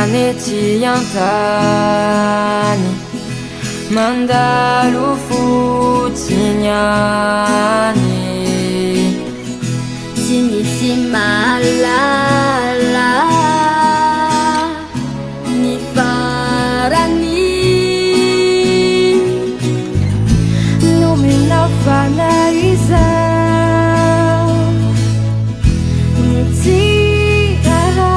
Fiainana ety an-tany mandalo fotsiny ihany. Tsy misy mahalala ny farany. Nomena fanahy izao ny tsirairay.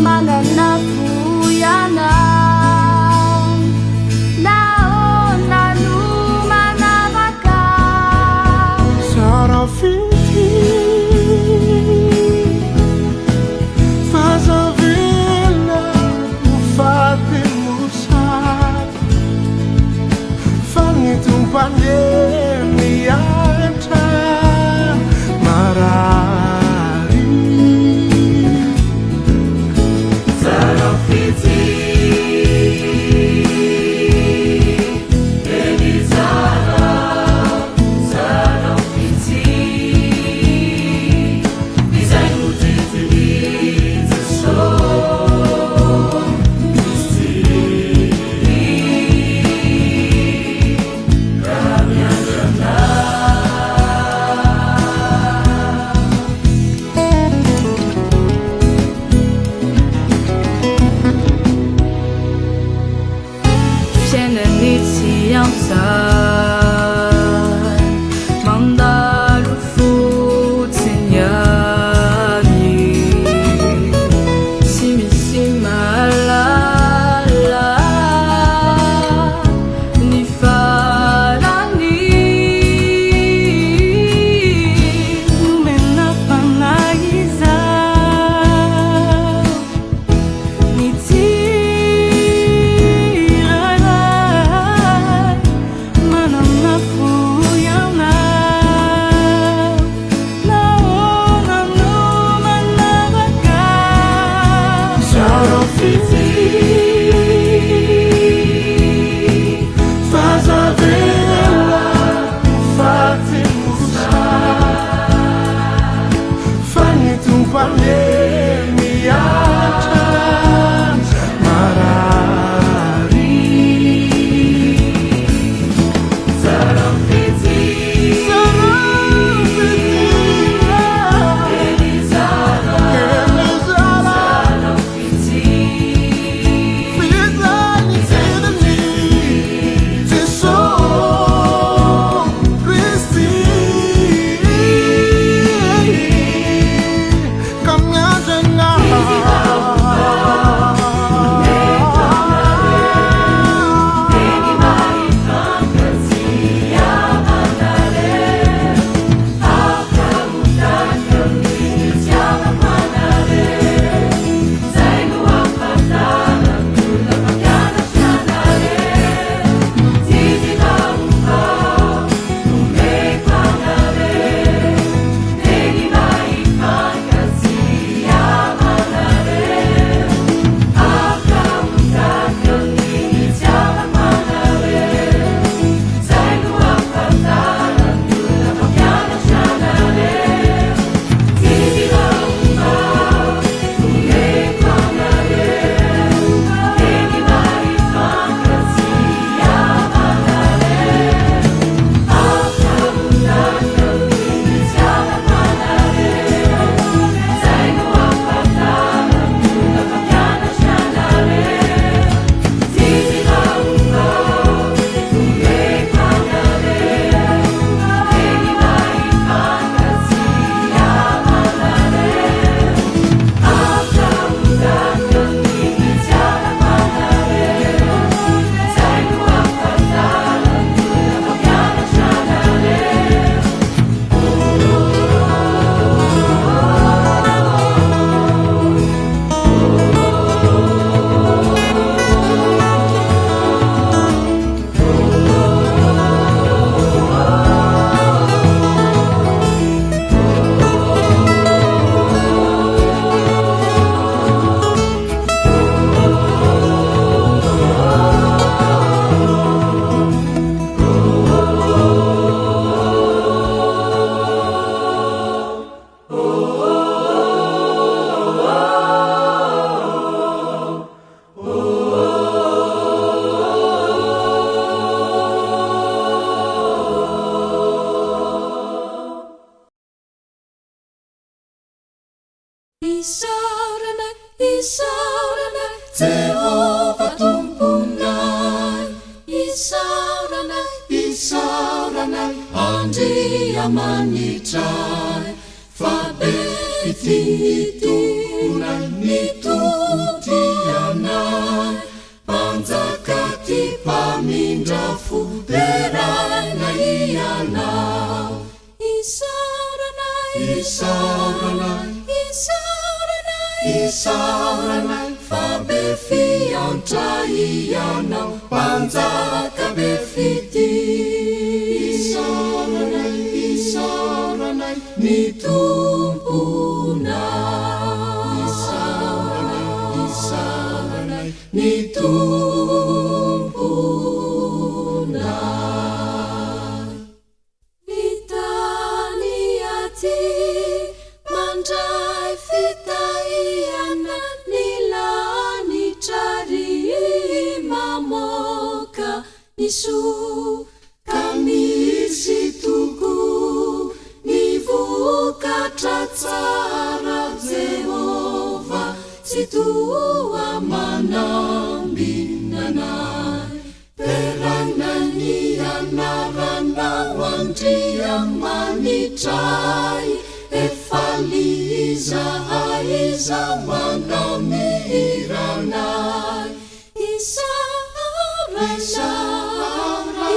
Manana fo ianao, nahoana no manavaka? Tsara fitia fa aza avela ho faty mosary, fa ny Tompo anie miantra marary. Tsara fitia eny tsara, tsara fitia izay no didin'i Jesosy Kristy ka miandrana. Fiainana ety an-tany mandalo fotsiny ihany. Tsy misy mahalala ny farany. Nomena fanahy izao ny tsirairay. Manana fo ianao, nahoana no manavaka? Tsara fitia fa aza avela ho faty mosary, fa ny Tompo anie miantra marary. Tsara fitia Tsara fitia eny tsara, eny tsara, tsara fitia. Isaorana Jehovah Tomponay, isaorana, isaorana Andriamanitray, fa be fitia ny Tomponay, ny Tompo tia anay. Mpanjaka tia mpamindra fo, deraina Ianao. Isaorana, isaorana, isaorana, isaorana fa be fiantra Ianao, Mpanjaka be fitia. Isaorana, isaorana ny Tomponay. Isaorana, isaorana ny Tomponay. Ny tany aty mandray fitahiana, ny lanitra ary mamoaka ny soa, ka misy tokoa ny vokatra tsara, Jehovah Tsitoha manambina anay. Deraina ny anaranao Andriamanitray, Efaly izahay izao manao ny hiranay. Isaorana, isaorana,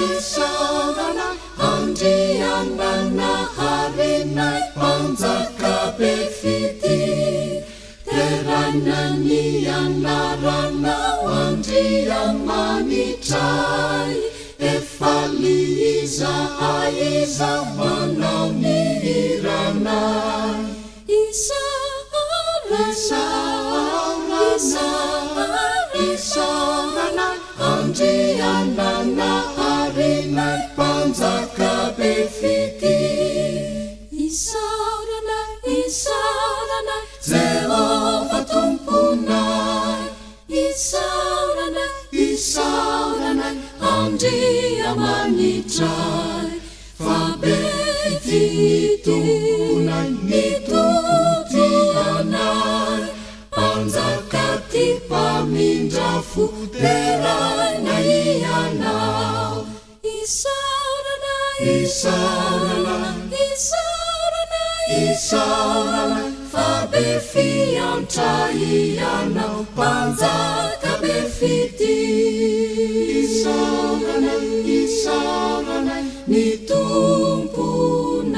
isaorana Andriananaharinay Mpanjaka be fitia. Deraina ny anaranao Andriamanitray, Efaly izahay izao manao ny hiranay. Isaorana, isaorana, isaorana Andriananaharinay Mpanjaka be fitia. Isaorana, isaorana, Jehovah Tomponay. Isaorana, isaorana, Andriamanitray. Fa be fitia ny Tomponay, ny Tompo tia anay. Mpanjaka tia mpamindra fo, deraina Ianao. Isaorana, isaorana, isaorana, isaorana fa be fiantra Ianao, Mpanjaka be fitia. Isaorana, isaorana ny Tomponay.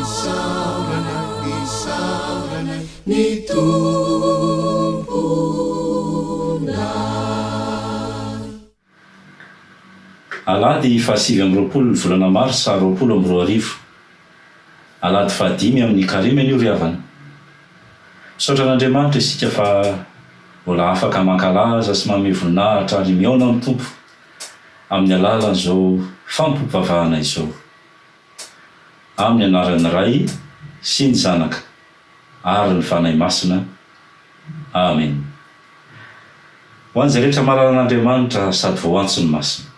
Isaorana, isaorana ny Tomponay. Alahady faha 29 ny volana marsa 2020. Alahady fahadimy amin'ny karemy anio ry havana. Misaotra an'Andriamanitra isika fa mbola afaka mankalaza sy manome voninahitra ary mihaona amin'ny Tompo amin'ny alalan'izao fampivavahana izao. Amin'ny anaran'ny Ray sy ny Zanaka ary ny Fanahy Masina. Amen. Ho an'izay rehetra mahalala an'Andriamanitra sady voaantso ny Masina.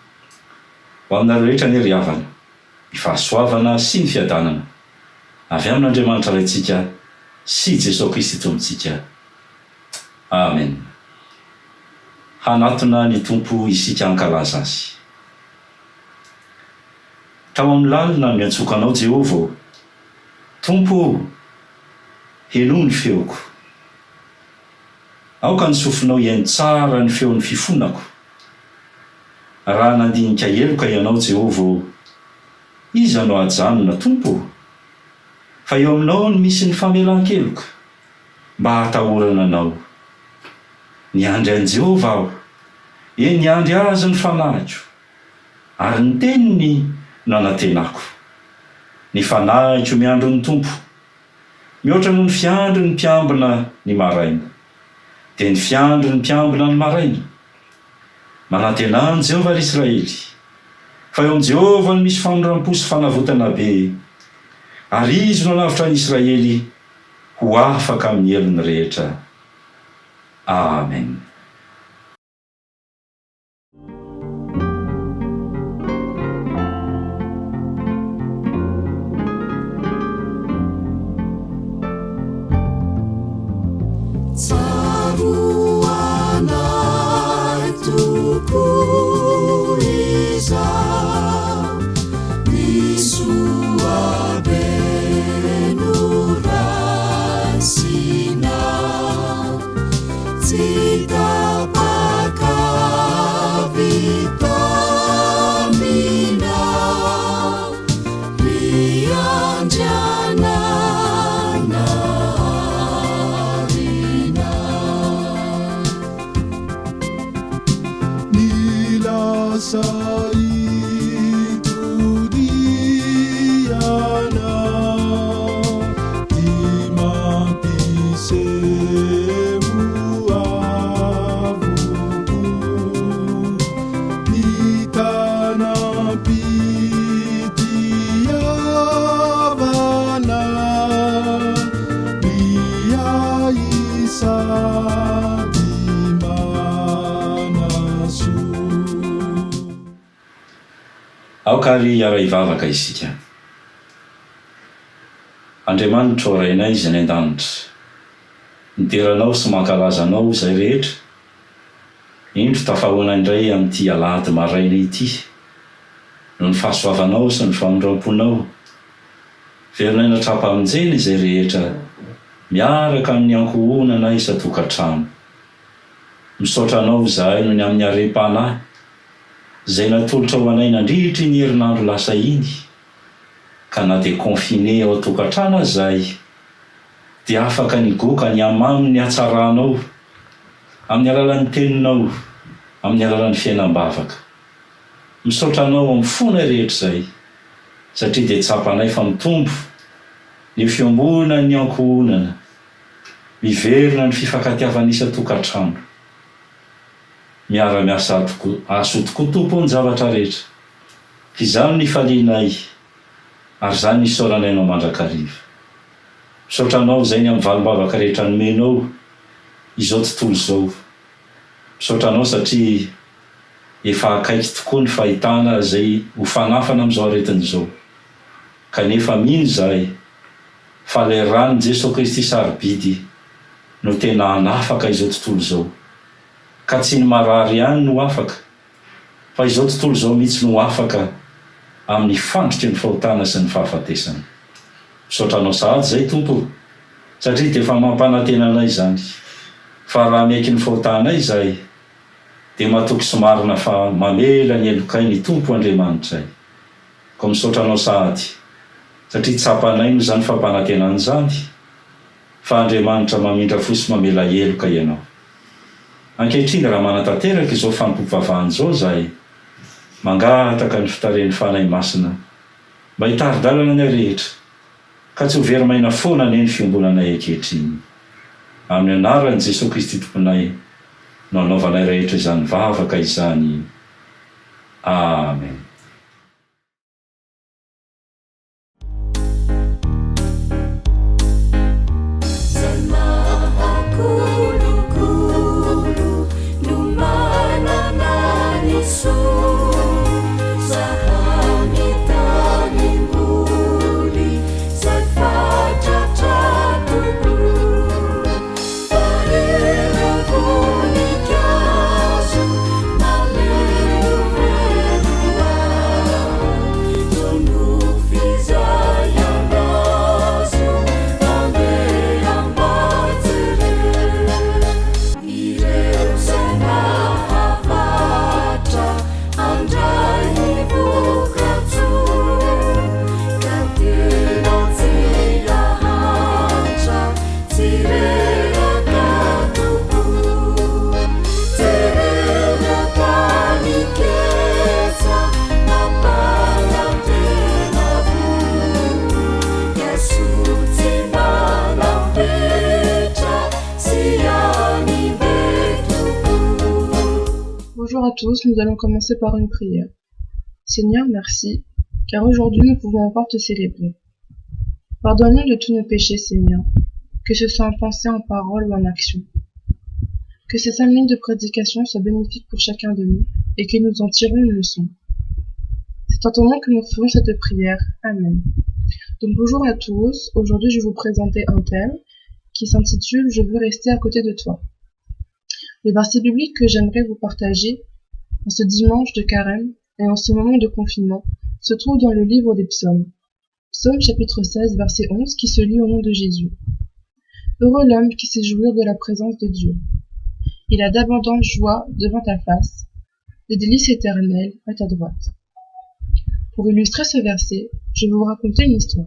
Ho aminareo rehetra anie ry havana, ny fahasoavana sy ny fiadanana avy amin'Andriamanitra Raintsika sy Jesoa Kristy Tompontsika. Amen. Hanatona ny Tompo isika hankalaza Azy. Tao amin'ny lalina no niantsoako Anao Jehovah ô. Tompo ô, henoy ny feoko. Aoka ny sofinao hihaino tsara ny feon'ny fifonako. Raha nandinika heloka Ianao, Jehovah ô, iza no hahajanona, Tompo ô? Fa eo aminao no misy ny famelan-keloka, mba hahatahorana Anao. Niandry an'i Jehovah aho, eny, niandry Azy ny fanahiko, ary ny teniny no nanantenako. Ny fanahiko miandry ny Tompo, Mihoatra noho ny fiandry ny mpiambina ny maraina, dia ny fiandry ny mpiambina ny maraina. Manantenà an'i Jehovah, ry Israely, fa eo amin'i Jehovah no misy famindram-po sy fanavotana be, ary Izy no hanavotra ny Israely ho afaka amin'ny helony rehetra. Amen. Tsaroanay tokoa izao ny soa be noraisinao. Tsy tapaka avy taminao, ry Andriananaharinao. Ny lasa itodihana dia mampiseho avokoa ny tanam-pitiavana miahy sady manasoa. Aoka àry hiara-hivavaka isika. Andriamanitra ô Rainay izay any an-danitra, midera Anao sy mankalaza Anao izahay rehetra, indro tafahoana indray amin'ity alahady maraina ity, noho ny fahasoavanao sy ny famindram-ponao, velon'aina tra-pamonjena izay rehetra miaraka amin'ny ankohonana isan-tokantrano. Misaotra Anao izahay noho ny amin'ny harem-panahy izay natolotra ho anay nandritra iny herinandro lasa iny, ka na dia confiné ao an-tokantrano aza izahay dia afaka nigoka ny hamamin'ny hatsaranao amin'ny alalan'ny Teninao, amin'ny alalan'ny fiainam-bavaka. Misaotra Anao amin'ny fonay rehetra izahay satria dia tsapanay fa mitombo ny fiombonan'ny ankohonana, miverina ny fifankatiavana isan-tokantrano. Miara-miasa tokoa, hahasoa tokoa Tompo o ny zavatra rehetra. F'izany no ifalianay ary izany no isaoranay Anao mandrakariva. Misaotra Anao izay ny amin'ny valim-bavaka rehetra nomenao izao tontolo izao. Misaotra Anao satria efa akaiky tokoa ny fahitana izay ho fanafana amin'izao aretina izao. Kanefa mino izahay fa ilay ran'i Jesoa Kristy sarobidy no tena hanafaka izao tontolo izao. Ka tsy ny marary ihany no afaka fa izao tontolo izao mihitsy no afaka amin'ny fandriky ny fahotana sy ny fahafatesana. Misaotra Anao sahady izay Tompo o! Satria dia efa mampanantena anay izany fa raha miaiky ny fahotanay izahay dia matoky sy marina fa mamela ny helokay ny Tompo Andriamanitray. Koa misaotra Anao sahady satria tsapanay noho izany fampanantenana izany fa Andriamanitra mamindra fo sy mamela heloka Ianao. Ankehitriny raha manatanteraka izao fanompoam-pivavahana izao izahay, mangataka ny fitarihan'ny Fanahy Masina mba hitari-dalana anay rehetra, ka tsy ho very maina foana anie ny fiombonanay ankehitriny. Amin'ny anaran'i Jesoa Kristy Tomponay no anaovanay rehetra izany vavaka izany. Amen. Izay mahakolokolo no manana ny soa. Zaho mitanimboly izay fatratra tokoa. Fa ireo voninkazo mamelovelo ahy, toy nofy izay angazo mandeha mba jereo. Ireo izay mahavatra handray ny voka-tsoa, ka tena tsy hahantra. Tsy reraka tokoa, tsy reraka ny ketsa nampanantena voa. Soa tsy manam-petra sy hanimbe tokoa. Bonjour à tous, nous allons commencer par une prière. Seigneur, merci, car aujourd'hui nous pouvons encore te célébrer. Pardonne-nous de tous nos péchés, Seigneur, que ce soit en pensée, en parole ou en action. Que ces cinq minutes de prédication soient bénéfiques pour chacun de nous et que nous en tirons une leçon. C'est en ton nom que nous faisons cette prière. Amen. Donc bonjour à tous. Aujourd'hui, je vais vous présenter un thème. qui s'intitule Je veux rester à côté de toi. Le verset biblique que j'aimerais vous partager en ce dimanche de carême et en ce moment de confinement se trouve dans le livre des psaumes. Psaume chapitre 16 verset 11 qui se lit au nom de Jésus. Heureux l'homme qui sait jouir de la présence de Dieu. Il a d'abondantes joies devant ta face, des délices éternelles à ta droite. Pour illustrer ce verset, je vais vous raconter une histoire.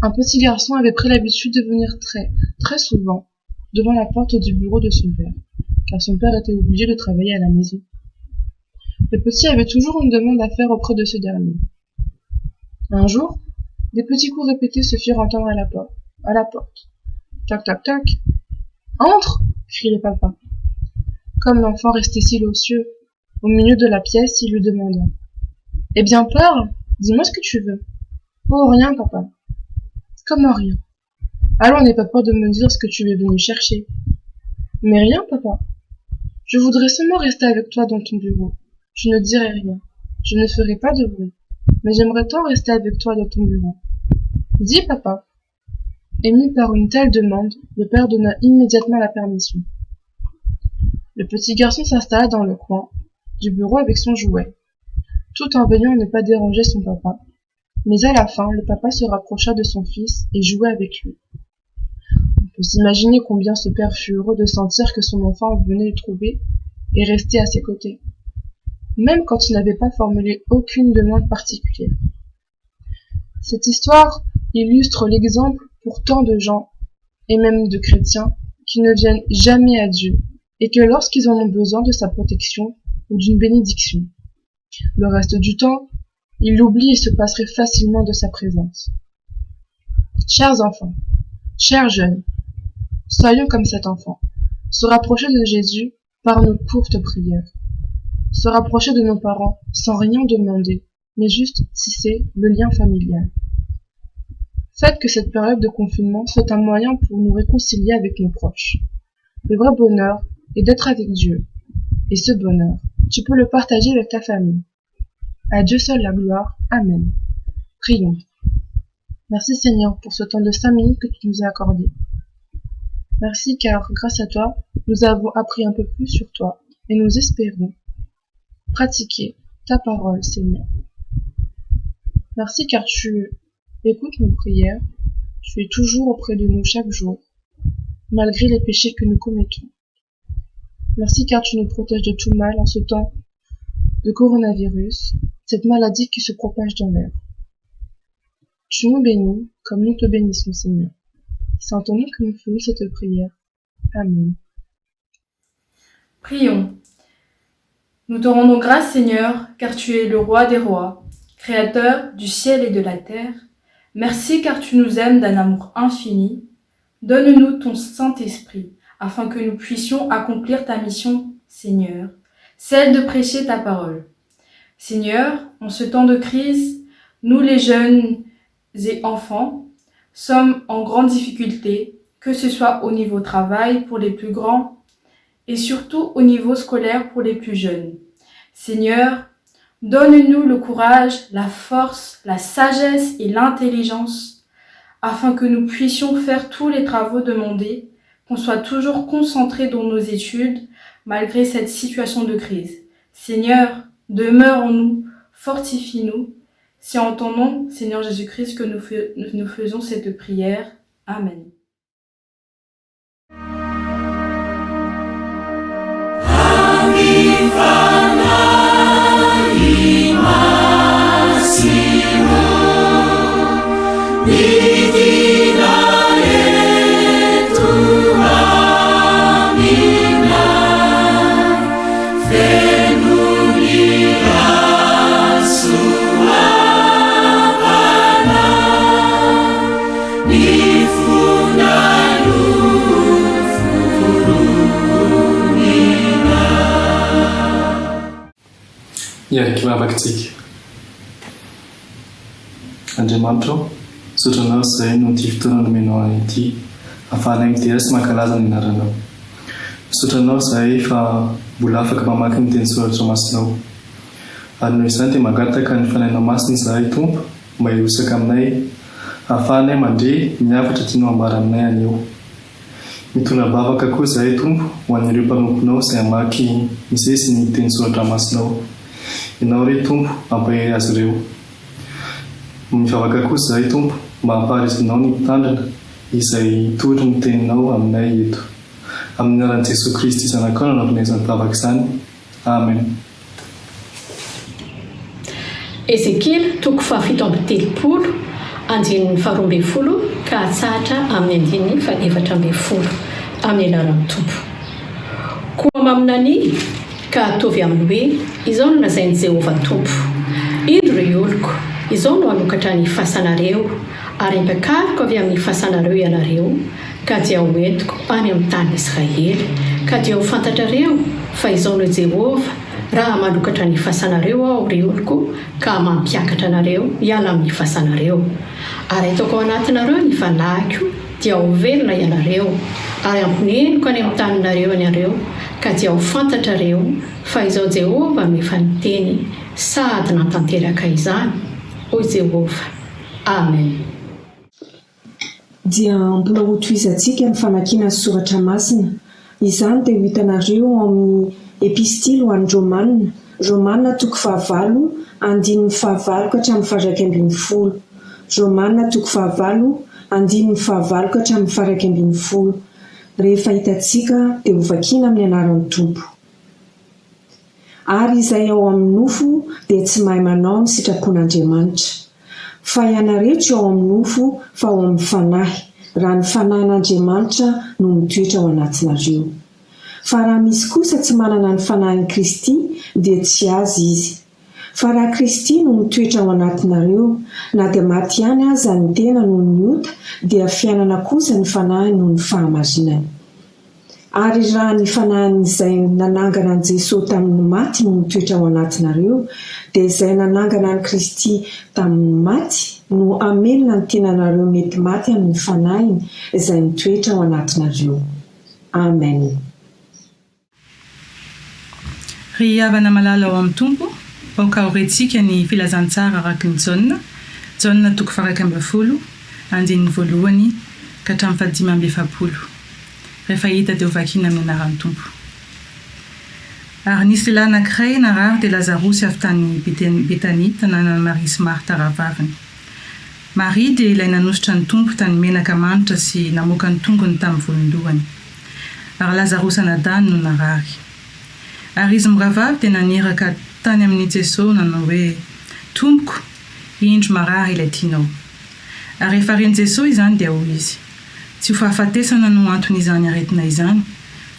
Un petit garçon avait pris l'habitude de venir très, très souvent devant la porte du bureau de son père, car son père était obligé de travailler à la maison. Le petit avait toujours une demande à faire auprès de ce dernier. Un jour, des petits coups répétés se firent entendre à la, porte. À la porte. Toc, toc, toc. Entre crie le papa. Comme l'enfant restait silencieux au milieu de la pièce, il lui demanda. Eh bien, parle, dis-moi ce que tu veux. Oh, rien, papa. Comment rien Allons, n'aie pas peur de me dire ce que tu es venu chercher. Mais rien, papa. Je voudrais seulement rester avec toi dans ton bureau. Je ne dirai rien. Je ne ferai pas de bruit. Mais j'aimerais tant rester avec toi dans ton bureau. Dis, papa. Ému par une telle demande, le père donna immédiatement la permission. Le petit garçon s'installa dans le coin du bureau avec son jouet, tout en veillant à ne pas déranger son papa. Mais à la fin, le papa se rapprocha de son fils et jouait avec lui. On peut s'imaginer combien ce père fut heureux de sentir que son enfant venait le trouver et rester à ses côtés, même quand il n'avait pas formulé aucune demande particulière. Cette histoire illustre l'exemple pour tant de gens, et même de chrétiens, qui ne viennent jamais à Dieu, et que lorsqu'ils en ont besoin de sa protection ou d'une bénédiction. Le reste du temps, ils l'oublient et se passeraient facilement de sa présence. Chers enfants, chers jeunes, soyons comme cet enfant, se rapprocher de Jésus par nos courtes prières, se rapprocher de nos parents sans rien demander, mais juste tisser le lien familial. Faites que cette période de confinement soit un moyen pour nous réconcilier avec nos proches. Le vrai bonheur est d'être avec Dieu. Et ce bonheur, tu peux le partager avec ta famille. À Dieu seul la gloire. Amen. Prions. Merci Seigneur pour ce temps de cinq minutes que tu nous as accordé. Merci car, grâce à toi, nous avons appris un peu plus sur toi et nous espérons pratiquer ta parole, Seigneur. Merci car tu écoutes nos prières, tu es toujours auprès de nous chaque jour, malgré les péchés que nous commettons. Merci car tu nous protèges de tout mal en ce temps de coronavirus, cette maladie qui se propage dans l'air. Tu nous bénis comme nous te bénissons, Seigneur. C'est en ton nom que nous faisons cette prière. Amen. Prions. Nous te rendons grâce, Seigneur, car tu es le roi des rois, créateur du ciel et de la terre. Merci car tu nous aimes d'un amour infini. Donne-nous ton Saint-Esprit, afin que nous puissions accomplir ta mission, Seigneur, celle de prêcher ta parole. Seigneur, en ce temps de crise, nous les jeunes et enfants sommes en grande difficulté, que ce soit au niveau travail pour les plus grands et surtout au niveau scolaire pour les plus jeunes. Seigneur, donne-nous le courage, la force, la sagesse et l'intelligence afin que nous puissions faire tous les travaux demandés, qu'on soit toujours concentrés dans nos études malgré cette situation de crise. Seigneur, demeure en nous, fortifie-nous. C'est en ton nom, Seigneur Jésus-Christ, que nous, nous faisons cette prière. Amen. Hiaraka hivavaka isika. Andriamanitra ô, misaotra Anao izahay noho ity fotoana nomenao anay ity, ahafahanay midera sy mankalaza ny Anaranao. Misaotra Anao izahay fa mbola afaka mamaky ny Teny Soratra Masinao. Ary noho izany dia mangataka ny Fanahinao Masina izahay Tompo mba hirotsaka aminay, ahafahanay mandre ny hafatra tianao hambara aminay anio. Mitondra vavaka koa izahay Tompo ho an'ireo mpanomponao izay hamaky misesy ny teny soratra masinao. Ianao re Tompo hampahery azy ireo. Mivavaka koa izahay Tompo mba hampaharezinao ny mpitandrina izay hitory ny teninao aminay eto. Amin'ny anaran'i Jesoa Kristy Zanakao no anaovanay izany vavaka izany. Amen. Ezekiela toko fahafito amby telopolo, andininy faharoa ambin'ny folo ka hatsahatra amin'ny andininy fahefatra ambin'ny folo, amin'ny anaran'ny Tompo. Koa maminania ka ataovy aminy hoe, Izao no lazain'i Jehovah Tompo, Indro, ry oloko, izao no hanokatra ny fasanareo, ary hampiakariko avy amin'ny fasanareo ianareo, ka dia ho entiko any amin'ny tanin'i Israely, ka dia ho fantatrareo fa Izaho no Jehovah, raha manokatra ny fasanareo Aho, ry oloko, ka mampiakatra anareo hiala amin'ny fasanareo. Ary hataoko ao anatinareo ny fanahiko, dia ho velona ianareo, ary hamponeniko any amin'ny taninareo ianareo, ka dia ho fantatrareo fa Izaho Jehovah no efa niteny sady nahatanteraka izany, hoy Jehovah. Amen. Dia mbola hotohizantsika ny famakiana ny Soratra Masina. Izany dia ho hitanareo ao amin'ny Epistily ho an'ny Romana, Romana toko fahavalo, andininy fahavalo ka hatramin'ny faharaika ambin'ny folo. Romana toko fahavalo, andininy fahavalo ka hatramin'ny faharaika ambin'ny folo. Rehefa hitantsika dia hovakiana amin'ny anaran'ny Tompo. Ary izay ao amin'ny nofo dia tsy mahay manao ny sitrapon'Andriamanitra. Fa ianareo tsy ao amin'ny nofo fa ao amin'ny Fanahy, raha ny Fanahin'Andriamanitra no mitoetra ao anatinareo. Fa raha misy kosa tsy manana ny Fanahin'i Kristy dia tsy azy izy. Fa raha Kristy no mitoetra ao anatinareo, na dia maty ihany aza ny tena noho ny ota, dia fiainana kosa ny Fanahy noho ny fahamarinana. Ary raha ny fanahin'izay nanangana an'i Jesoa tamin'ny maty no mitoetra ao anatinareo, dia izay nanangana an'i Kristy tamin'ny maty no hamelona ny tenanareo mety maty amin'ny Fanahiny izay mitoetra ao anatinareo. Amen. Ry havana malala ao amin'ny Tompo, aoka ho rentsika ny filazantsara araka ny Jaona, Jaona toko faha-11, andininy voalohany ka hatramin'ny faha-45. Rehefa hita dia ho vakiana amin'ny anaran'ny Tompo. Ary nisy lehilahy anankiray narary dia Lazarosy avy tany Betania, tanànan'i Maria sy Marta rahavaviny. Maria dia ilay nanosotra ny Tompo tany menaka manitra sy namoaka ny tongony tamin'ny volon-dohany. Ary Lazarosy anadahiny no narary. Ary izy mirahavavy dia naniraka tany amin' i Jeso nanao hoe, Tompoko, indro marary ilay tianao. Ary rehefa ren'i Jeso izany dia hoy Izy, Tsy ho fahafatesana no anton' izany aretina izany,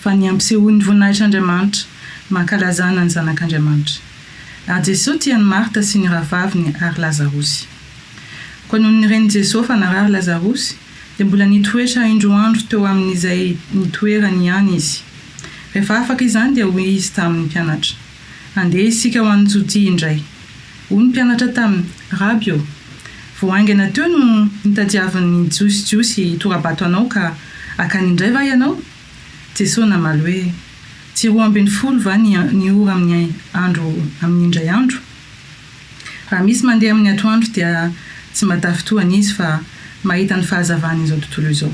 fa ny hampisehoany ny voninahitr' Andriamanitra, mankalazana ny Zanak' Andriamanitra. Ary Jeso tia an'i Marta sy ny rahavaviny ary Lazarosy. Koa nony ren'i Jeso fa narary Lazarosy, dia mbola nitoetra indroa andro teo amin'izay nitoerany ihany izy. Rehefa afaka izany dia hoy izy tamin'ny mpianatra, Andeha isika ho any Jodia indray. Hoy ny mpianatra taminy, Raby ô, vao haingana teo no nitadiavin'ny Jiosy Jiosy hitora-bato anao ka hakany indray va ianao? Jesoa namaly hoe, Tsy 12 va ny ny ora amin'ny andro amin'ny indray andro? Raha misy mandeha amin'ny atoandro dia tsy mba tafintohana izy fa mahita ny fahazavan'izao tontolo izao.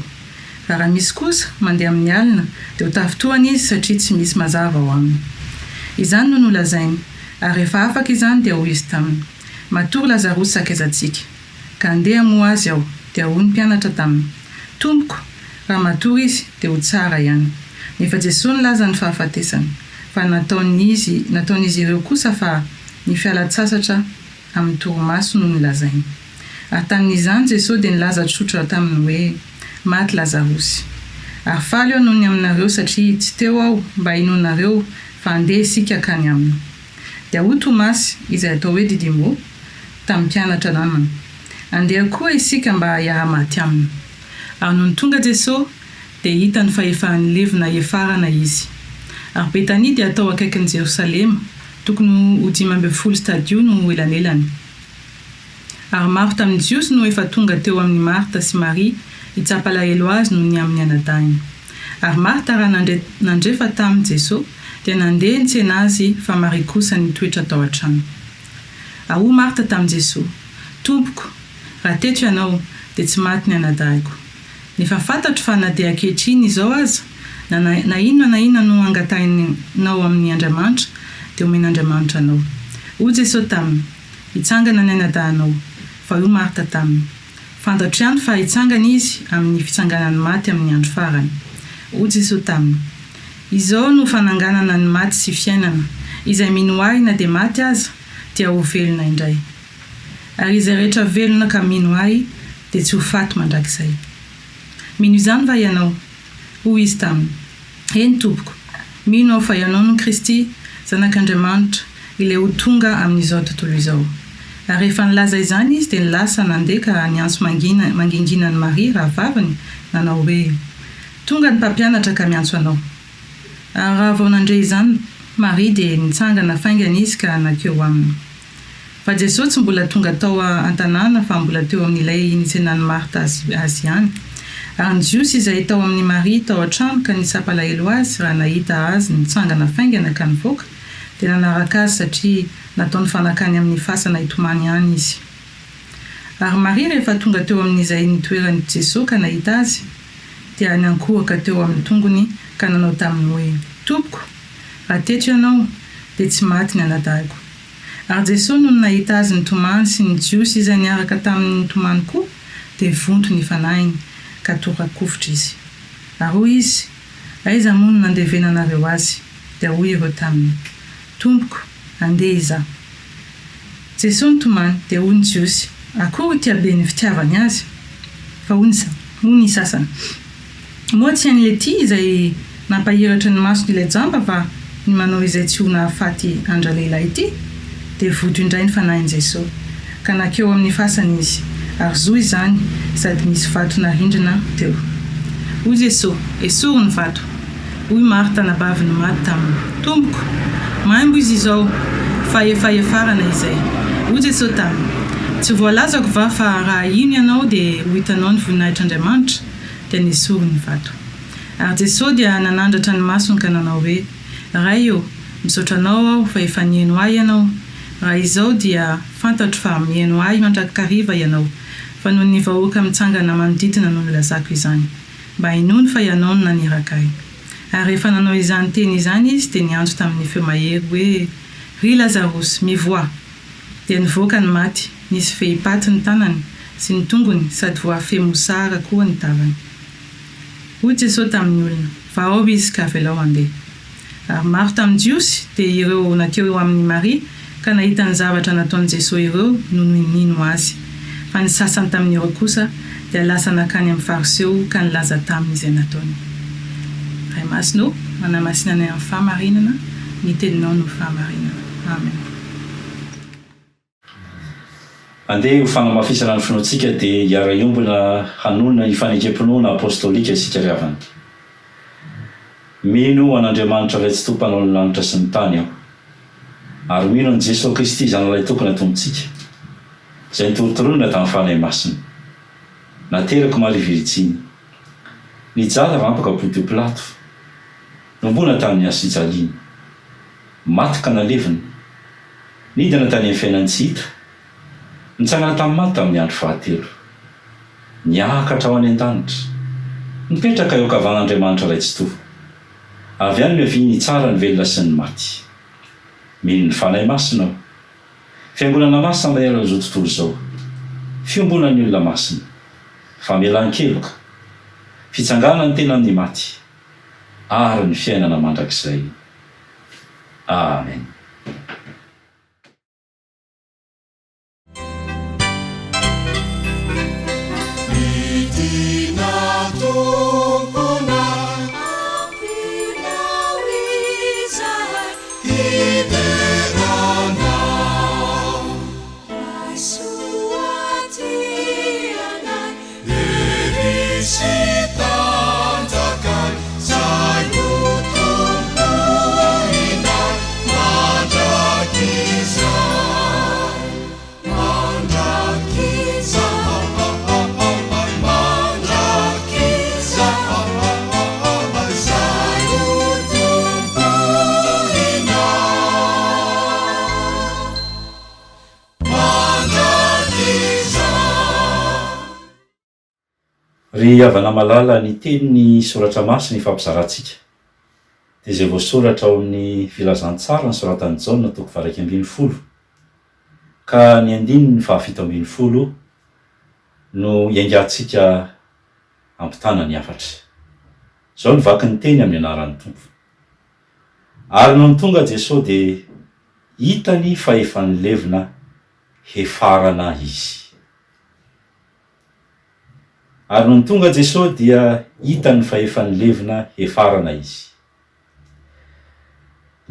Fa raha misy kosa mandeha amin'ny alina dia ho tafintohana izy satria tsy misy mazava ao aminy. Izany no nolazainy, ary rehefa afaka izany dia hoy izy taminy, Matory Lazarosy sakaizantsika, ka andeha hamoha azy aho. Dia hoy ny mpianatra taminy, Tompoko, raha matory izy dia ho tsara ihany. Nefa Jesoa nilaza ny fahafatesany, fa nataon'izy nataon'izy ireo kosa fa ny fialan-tsasatra amin'ny torimaso no nolazainy. Ary tamin'izany Jesoa dia nilaza tsotra taminy hoe, Maty Lazarosy. Ary faly aho noho ny aminareo satria tsy teo aho mba hinoanareo fa andeha isika hankany aminy. Dia hoy Tomasy, izay atao hoe Didimo, tamin'ny mpianatra namany, Andeha koa isika mba hiara-maty aminy. Ary nony tonga Jesoa, dia hitany fa efa nilevina hefarana izy. Ary Betania dia tao akaikin'i Jerosalema, tokony ho 15 stadio no elanelany. Ary maro tamin'ny Jiosy no efa tonga teo amin'i Marta sy Maria hitsapa alahelo azy noho ny amin'ny anadahiny. Ary Marta raha nandre nandre fa tamy Jeso, dia nandeha nitsena azy, fa Maria kosa nitoetra tao an-trano. Ary hoy Marta tamin'i Jeso, Tompoko, raha teto Ianao, dia tsy maty ny anadahiko. Nefa fantatro fa na dia ankehitriny izao aza, na na inona na inona no angatahinao amin' Andriamanitra, dia omen' Andriamanitra anao. Hoy Jesoa taminy, Hitsangana ny anadahinao. Fa hoy Marta taminy, Fantatro ihany fa hitsangana izy amin' ny fitsanganan' ny maty amin' ny andro farany. Hoy Jesoa taminy, Izao no fananganana ny maty sy fiainana, izay mino Ahy na dia maty aza, dia ho velona indray. Ary izay rehetra velona ka mino Ahy dia tsy ho faty mandrakizay. Mino izany va ianao? Hoy izy taminy, Eny, Tompoko, mino aho fa Ianao no Kristy, Zanak'Andriamanitra, Ilay ho tonga amin'izao tontolo izao. Ary rehefa nilaza izany izy, dia lasa nandeha ka niantso mangina mangingina an'i Maria rahavaviny, nanao hoe, Tonga ny Mpampianatra ka miantso anao. Ary raha vao nandre izany Maria, dia nitsangana faingana izy ka nankeo aminy. Fa Jesoa tsy mbola tonga tao an-tanàna fa mbola teo amin'ilay nitsenan'i Marta azy azy ihany. Ary ny Jiosy izay tao amin'i Maria tao an-trano ka nitsapa alahelo azy raha nahita azy nitsangana faingana ka nivoaka, dia nanaraka azy satria nataony fa nankany amin'ny fasana hitomany ihany izy. Ary Maria rehefa tonga teo amin'izay nitoeran'i Jesoa ka nahita azy, dia niankohoka teo amin'ny tongony ka nanao taminy hoe, Tompoko, raha teto ianao, dia tsy maty ny anadahiko. Ary Jesoa nony nahita azy nitomany sy ny Jiosy izay niaraka taminy nitomany koa, dia vonto ny fanahiny, ka tora-kovitra izy. Ary hoy izy, Aiza moa no nandevenanareo azy? Dia hoy ireo taminy, Tompoko, andeha hizaha. Jesoa nitomany, dia hoy ny Jiosy, Akory ity haben'ny fitiavany azy! Fa hoy ny sasany, Moa tsy hain'i Letỳ izay nampahiratra ny masony ilay jamba va ny manao izay tsy ho nahafaty an-dralehilahy ity? Dia voto indray ny fanahin'i Jesoa, ka nankeo amin'ny fasana izy, ary zo izany sady nisy vato narindrina teo. Hoy Jesoa, Esory ny vato. Hoy Marta anabavin'ny maty taminy, Tompoko, maimbo izy izao, fa efa hiafarana izay. Hoy Jesoa taminy, Tsy voalazako va fa raha hino ianao dia ho hitanao ny voninahitr'Andriamanitra? dia nesoriny ny vato. Ary Jesoa dia nanandratra ny masony ka nanao hoe, Ray ô, misaotra Anao aho fa efa nihaino ahy Ianao. Raha izao dia fantatro fa mihaino ahy mandrakariva Ianao, fa noho ny vahoaka mitsangana manodidina no nilazako izany, mba hinoany fa Ianao no naniraka ahy. Ary rehefa nanao izany teny izany Izy dia niantso tamin'ny feo mahery hoe, Ry Lazarosy, mivoaha! Dia nivoaka ny maty, nisy fehi-paty ny tanany sy ny tongony sady voafehy mosara koa ny tavany. Hoy Jesoa tamin'ny olona, Vahao izy ka avelao handeha. Ary maro tamin'ny Jiosy, dia ireo nankeo amin'i Maria ka nahita ny zavatra nataon'i Jesoa ireo no nino Azy. Fa ny sasany tamin'ireo kosa dia lasa nankany amin'ny Fariseo ka nilaza taminy izay nataony. Ray Masina ô, manamasina anay amin'ny fahamarinana, ny teninao no fahamarinana. Amen. Andeha ho fanamafisana ny finoantsika dia hiara-hiombona hanonona ny fanekem-pinoana apostolika isika ry havana. Mino an'Andriamanitra Ray Tsitoha Mpanao ny lanitra sy ny tany aho. Ary mino an'i Jesoa Kristy Zanalay Tokana Tompontsika, izay nitorontoronina tamin'ny Fanahy Masina. Naterak'i Maria Virjiny. Nijaly rampaka Pontio Pilato. Nombona tamin'ny hazofijaliana. Maty ka nalevina. Nidina tany amin'ny fiainan-tsy hita. Nitsangana tamin'ny maty tamin'ny andro fahatelo. Niakatra ho any an-danitra. Nipetraka eo ankavan'Andriamanitra Ray Tsitoha. Avy any no hiaviany hitsara ny velona sy ny maty. Mino ny Fanahy Masina aho. Fiangonana masina maneran'izao tontolo izao. Fiombonan'ny olona masina. Famelan-keloka. Fitsanganan'ny tena amin'ny maty. Ary ny fiainana mandrakizay. Amen. Midina Tomponay. Ampinao izahay hidera Anao. Raiso aty anay. Hery sy tanjakay, 'zay ho tompoinay mandrakizay. Ry havana malala, ny tenin'ny Soratra Masina ifampizarantsika dia izay voasoratra ao amin'ny Filazantsara nosoratan'i Jaona toko faha-11 ka ny andininy faha-17 no iaingantsika hampitana ny hafatra. Izao no vaky ny teny amin'ny anaran'ny Tompo. Ary nony tonga Jesoa dia hitany fa efa nilevina hefarana izy. Ary nony tonga Jesoa dia hitany fa efa nilevina hefarana izy.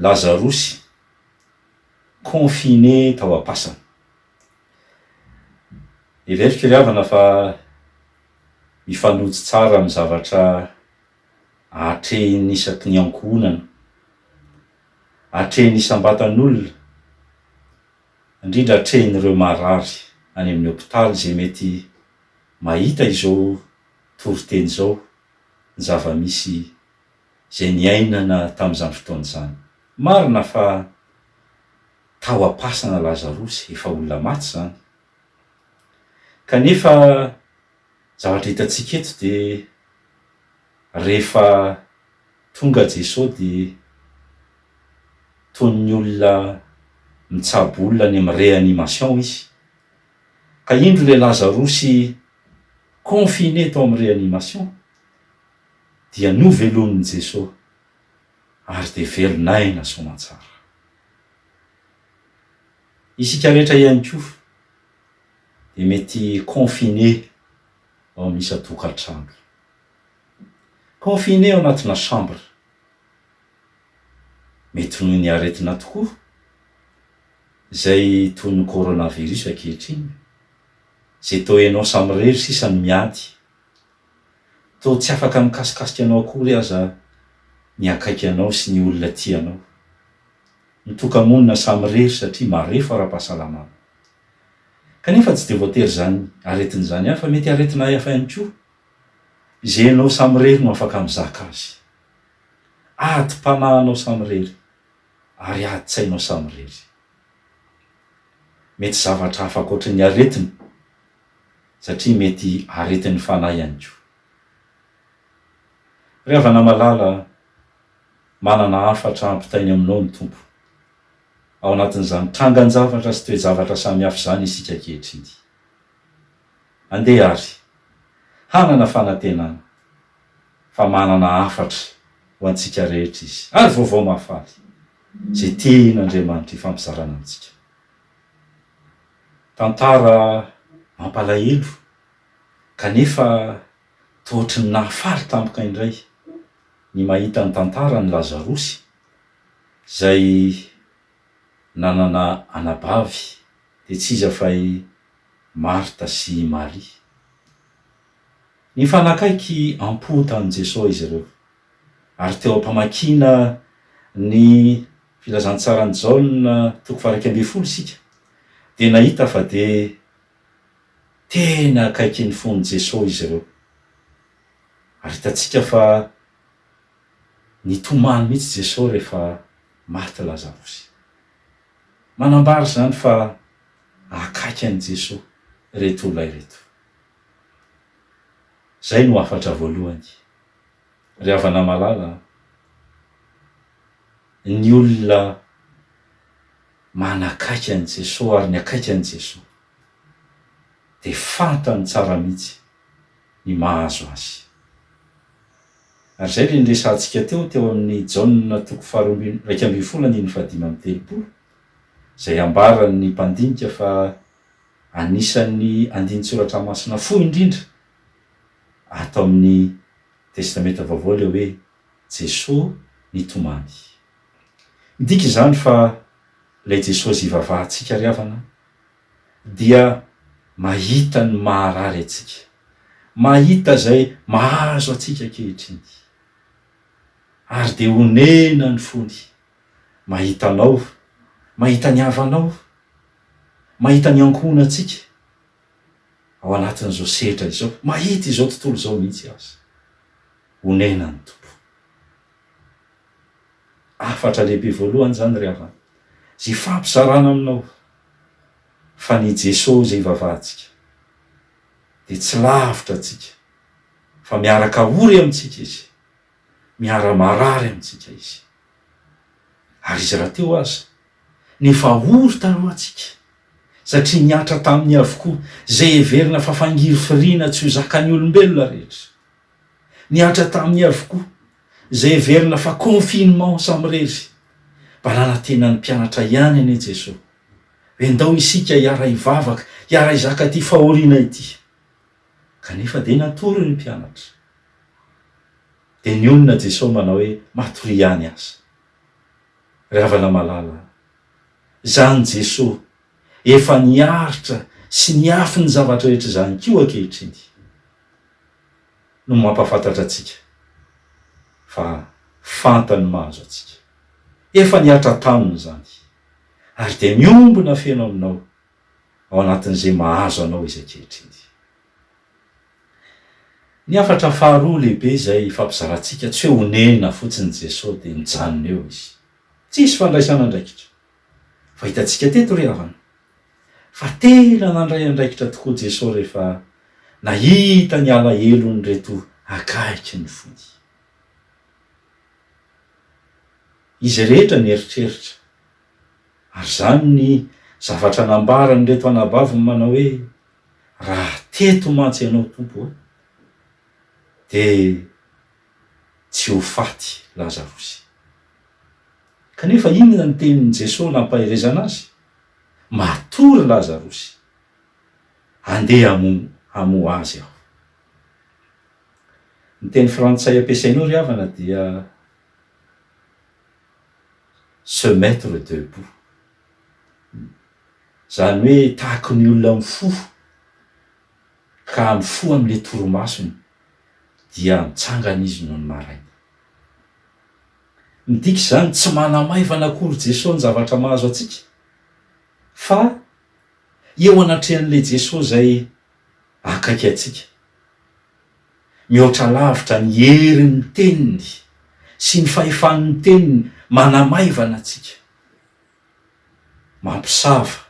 Lazarosy, confiné tao am-pasana. Heveriko ry havana fa mifanojo tsara amin'ny zavatra atrehin'ny isaky ny ankohonana, atrehin'ny isam-batan'olona, indrindra atrehin'ireo marary any amin'ny hopitaly izay mety mahita izao toriteny izao ny zava-misy izay niainana tamin'izany fotoana izany. Marina fa tao am-pasana Lazarosy, efa olona maty izany. Kanefa zavatra hitantsika eto dia rehefa tonga Jesoa dia toy ny olona mitsabo olona any amin'ny réanimation izy. Ka indro ilay Lazarosy confiné tao amin'ny réanimation dia novelomin'i Jesoa ary dia velon'aina soamantsara. Isika rehetra ihany koa dia mety confiné ao amin'ny isan-tokantrano. Confiné ao anatina chambre. Mety noho ny aretina tokoa, izay toy ny coronavirus ankehitriny, izay toa ianao samirery sisa no miady. Toa tsy afaka mikasikasika anao akory aza ny akaiky anao sy ny olona tia anao. Mitoka-monina samirery satria marefo ara-pahasalamana. Kanefa tsy dia voatery izany aretina izany ihany fa mety aretina hafa ihany koa izay ianao samirery no afaka mizaka azy. Adim-panahinao samirery ary adin-tsainao samirery. Mety zavatra hafa ankoatry ny aretina satria mety aretin'ny fanahy ihany koa. Ry havana malala a, manana hafatra hampitainy aminao ny Tompo. Ao anatin'izany trangan-javatra sy toe-javatra samihafa izany isika ankehitriny. Andeha àry hanana fanantenana fa manana hafatra ho antsika rehetra Izy, ary vaovao mahafaly izay tian'Andriamanitra hifampizarana amintsika. Tantara mampalahelo kanefa toa ohatry ny nahafaly tampoka indray ny mahita ny tantaran'i Lazarosy izay nanana anabavy dia tsy iza fa i Marta sy i Maria. Nifanakaiky am-po tamin'i Jesoa izy ireo ary teo am-pamakiana ny Filazantsaran'i Jaona toko faha-11 isika dia nahita fa dia tena akaikin'ny fon'i Jesoa izy ireo. Ary hitantsika fa nitomany mihitsy Jesoa rehefa maty Lazarosy. Manambara izany fa akaiky an'i Jesoa ireto olona ireto. Izay no hafatra voalohany. Ry havana malala a! Ny olona manakaiky an'i Jesoa ary ny akaiky an'i Jesoa dia fantany tsara mihitsy ny mahazo azy. Ary izay ilay niresahantsika teo, teo amin'ny Jaona toko faharoa ambin'ny, 11 andininy fahadimy amby telopolo, izay ambaran'ny mpandinika fa anisan'ny andinin-tsoratra masina fohy indrindra ato amin'ny Testamenta Vaovao ilay hoe Jesoa nitomany. Midika izany fa ilay Jesosy ivavahantsika ry havana dia mahita ny maharary antsika, mahita izay mahazo antsika ankehitriny, ary dia onena ny fony mahita anao, mahita ny havanao, mahita ny ankohonantsika ao anatin'izao sehatra izao, mahita izao tontolo izao mihitsy aza. Onena ny Tompo. Hafatra lehibe voalohany izany ry havana, izay ifampizarana aminao, fa ny Jeso izay ivavahantsika dia tsy lavitra antsika. Fa miaraka ory amintsika Izy, miara-marary amintsika Izy. Ary Izy rahateo aza, nefa ory talohantsika, satria nihatra taminy avokoa izay heverina fa fangirifiriana tsy ho zakan'ny olombelona rehetra. Nihatra taminy avokoa izay heverina fa confinement samirery. Mba nanantena ny mpianatra ihany anie Jesoa hoe ndao isika hiara-hivavaka, hiara-hizaka ity fahoriana ity. Kanefa dia natory ny mpianatra. Dia nionona Jesoa manao hoe matoria ihany aza. Ry havana malala a! Izany Jesoa efa niaritra sy niafy ny zavatra rehetra izany koa ankehitriny no mampahafantatra antsika fa fantany mahazo antsika. Efa nihatra taminy izany ary dia miombona feno aminao ao anatin'izay mahazo anao izy ankehitriny. Ny hafatra faharoa lehibe izay ifampizarantsika, tsy hoe onena fotsiny Jesoa dia mijanona eo Izy. Tsisy fandraisana andraikitra. Fa hitantsika teto ry havana, fa tena nandray andraikitra tokoa Jesoa rehefa nahita ny alahelon'ireto akaiky ny fony. Izy rehetra nieritreritra, ary izany ny zavatra nambaran'ireto anabaviny manao hoe, Raha teto mantsy ianao Tompo a, dia tsy ho faty Lazarosy. Kanefa inona ny tenin'i Jesoa nampaherezana azy? Matory Lazarosy, andeha hamoha azy aho. Ny teny frantsay ampiasainao ry havana dia se mettre debout. Izany hoe tahaky ny olona mifoha ka mifoha amin'ilay torimasony dia mitsangana izy nony maraina. Midika izany tsy manamaivana akory Jesoa ny zavatra mahazo antsika fa eo anatrehan'ilay Jesoa izay akaiky antsika. Mihoatra lavitra ny herin'ny teniny sy ny fahefan'ny teniny manamaivana antsika. Mampisava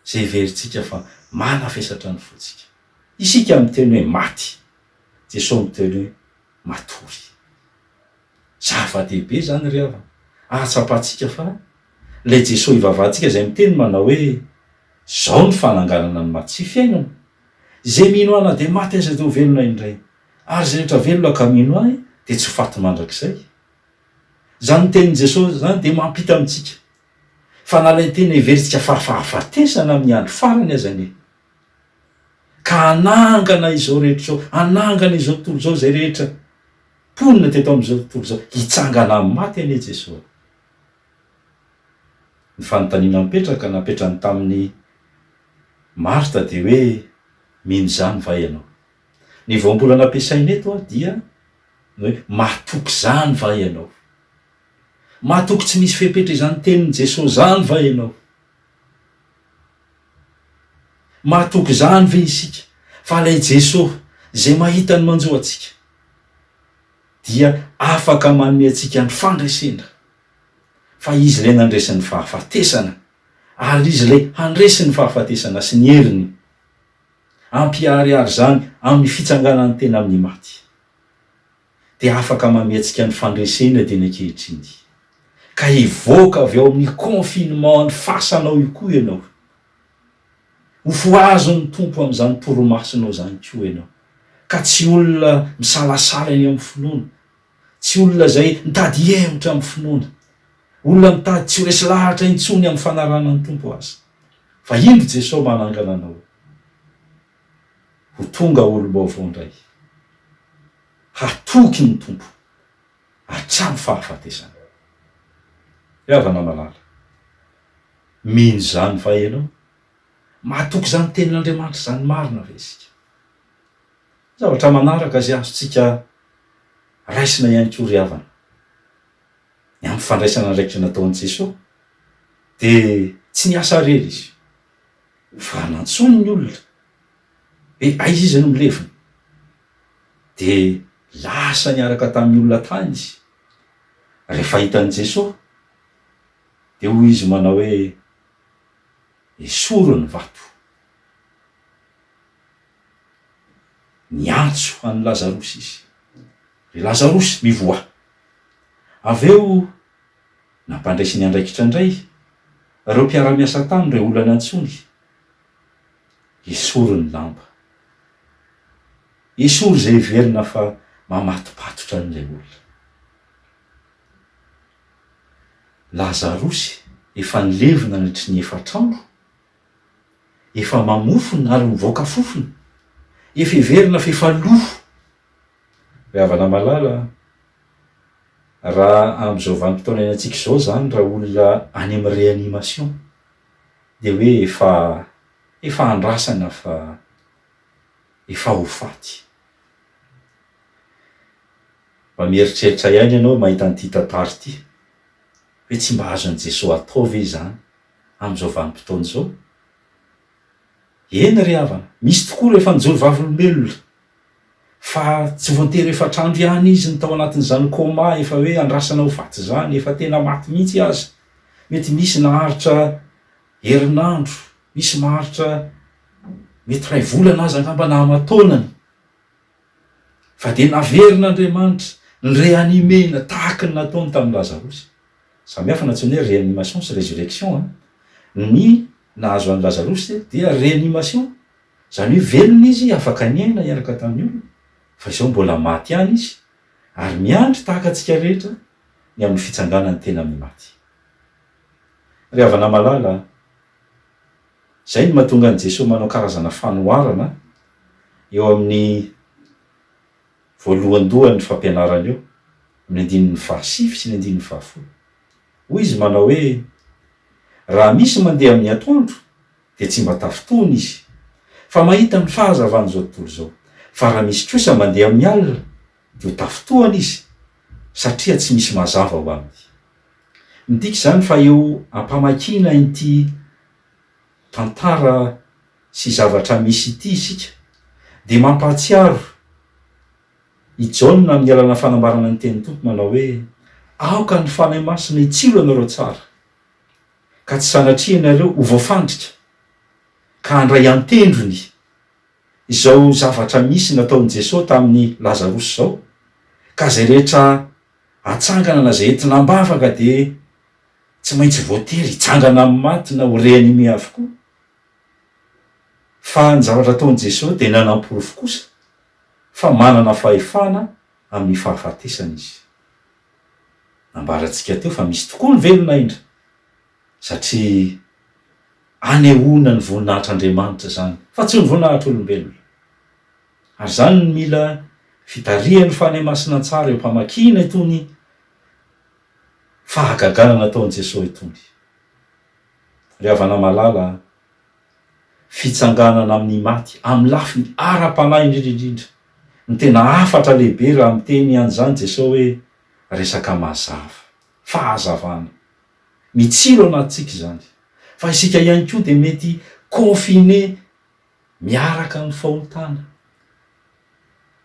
izay heverintsika fa manavesatra ny fontsika. Isika miteny hoe maty, Jesoa miteny hoe matory. Zava-dehibe izany ry havana, ahatsapantsika fa ilay Jesoa ivavahantsika izay miteny manao hoe, Izao ny fananganana ny maty sy fiainana. Izay mino ahy na dia maty aza dia ho velona indray, ary izay rehetra velona ka mino ahy dia tsy ho faty mandrakizay. Izany tenin'i Jesoa izany dia mampita amintsika fa na ilay tena heverintsika fa fahafatesana amin'ny andro farany aza anie ka hanangana izao rehetra izao, hanangana izao tontolo izao izay rehetra mponina teto amin'izao tontolo izao, hitsangana amin'ny maty anie Jesoa. Ny fanontaniana mipetraka napetrany tamin'i Marta dia hoe mino izany va ianao? Ny voambolana ampiasaina eto dia ny hoe matoky izany va ianao? Matoky tsy misy fepetra izany tenin'i Jesoa izany va ianao? Matoky izany ve isika fa ilay Jesoa izay mahita ny manjo antsika dia afaka manome antsika ny fandresena fa Izy ilay nandresy ny fahafatesana ary Izy ilay handresy ny fahafatesana sy ny heriny hampiharihary izany amin'ny fitsanganan'ny tena amin'ny maty dia afaka manome antsika ny fandresena dieny ankehitriny ka hivoaka avy ao amin'ny confinement ny fasanao io koa ianao. Ho fohazon'ny Tompo amin'izany torimasonao izany koa ianao ka tsy olona misalasala eny amin'ny finoana, tsy olona izay mitady hihemotra amin'ny finoana, olona mitady tsy ho resy lahatra intsony amin'ny fanarahana ny Tompo aza. Fa indro Jesoa manangana anao ho tonga olom-baovao indray. Hatoky ny Tompo hatramin'ny fahafatesana. Ry havana malala, mino izany va ianao? Matoky izany Tenin'Andriamanitra izany marina ve isika? Zavatra manaraka izay azontsika raisina ihany koa ry havana, ny amin'ny fandraisana andraikitra nataon'i Jesoa, dia tsy niasa irery Izy, fa nantsoiny ny olona hoe aiza izy no milevina. Dia lasa niaraka tamin'ny olona tany izy. Rehefa hitan'i Jesoa, dia hoy izy manao hoe, Esory ny vato. Niantso an'i Lazarosy izy. Ry Lazarosy, mivoaha! Avy eo, nampandraisiny andraikitra indray ireo mpiara-miasa taminy ireo olona nantsoiny. Esory ny lamba. Esory izay heverina fa mamatopatotra an'ilay olona. Lazarosy efa nilevina nandritry ny efatra andro, efa mamofona ary mivoaka fofona, efa heverina fa efa lo. Ry havana malala a, raha amin'izao vanim-potoana iainantsika izao izany raha olona any amin'ny réanimation dia hoe efa efa andrasana fa efa ho faty. Mba mieritreritra ihany ianao mahita an'ity tantara ity hoe tsy mba azon'i Jesoa atao ve izany amin'izao vanim-potoana izao? Eny ry havana, misy tokoa ireo efa nijoro vavolombelona fa tsy voatery efatr'andro ihany izy no tao anatin'izany coma efa hoe andrasana ho faty izany, efa tena maty mihitsy aza. Mety misy naharitra herinandro, misy maharitra mety iray volana aza angamba na aman-taonany. Fa dia naverin'Andriamanitra ni-reanimer-na tahaka ny nataony tamin'i Lazarosy. Samy hafa ny antsoina hoe réanimation sy résurrection an! Ny nahazo an'i Lazarosy dia réanimation, izany hoe velona izy, afaka niaina niaraka tamin'ny olona, fa izao mbola maty ihany izy, ary miandry tahaka antsika rehetra ny amin'ny fitsanganany tena amin'ny maty. Ry havana malala a! Izay no mahatonga an'i Jesoa manao karazana fanoharana eo amin'ny voalohandohan'ny fampianarany eo, amin'ny andininy fahasivy sy ny andininy fahafolo. Hoy izy manao hoe, Raha misy mandeha amin'ny atoandro, dia tsy mba tafintohina izy, fa mahita ny fahazavan'izao tontolo izao. Fa raha misy kosa mandeha amin'ny alina, dia ho tafintohina izy, satria tsy misy mazava ao aminy. Midika izany fa eo am-pamakiana ity tantara sy zavatra misy ity isika dia mampahatsiaro i Jaona amin'ny alalan'ny fanambarana ny tenin'ny Tompo manao hoe, Aoka ny Fanahy Masina hitsilo anareo tsara, ka tsy sanatria ianareo ho voafandrika, ka handray an-tendrony izao zavatra misy nataon'i Jesoa tamin'i Lazarosy izao, ka izay rehetra atsangana na izay entina am-bavaka dia tsy maintsy voatery hitsangana amin'ny maty na ho réanimé avokoa. Fa ny zavatra ataon'i Jesoa dia nanamporofo kosa fa manana fahefana amin'ny fahafatesana Izy. Nambarantsika teo fa misy tokoa ny velona indra satria anehoana ny voninahitr'Andriamanitra izany fa tsy ny voninahitr'olombelona. Ary izany no mila fitarihan'ny Fanahy Masina tsara eo am-pamakiana itony fahagagana nataon'i Jesoa itony. Ry havana malala a, fitsanganana amin'ny maty amin'ny lafiny ara-panahy indrindra indrindra no tena hafatra lehibe raha miteny an'izany Jesoa hoe resaka mazava, fahazavana. Mitsilo anatintsika izany. Fa isika ihany koa dia mety confiné miaraka amin'ny fahotana.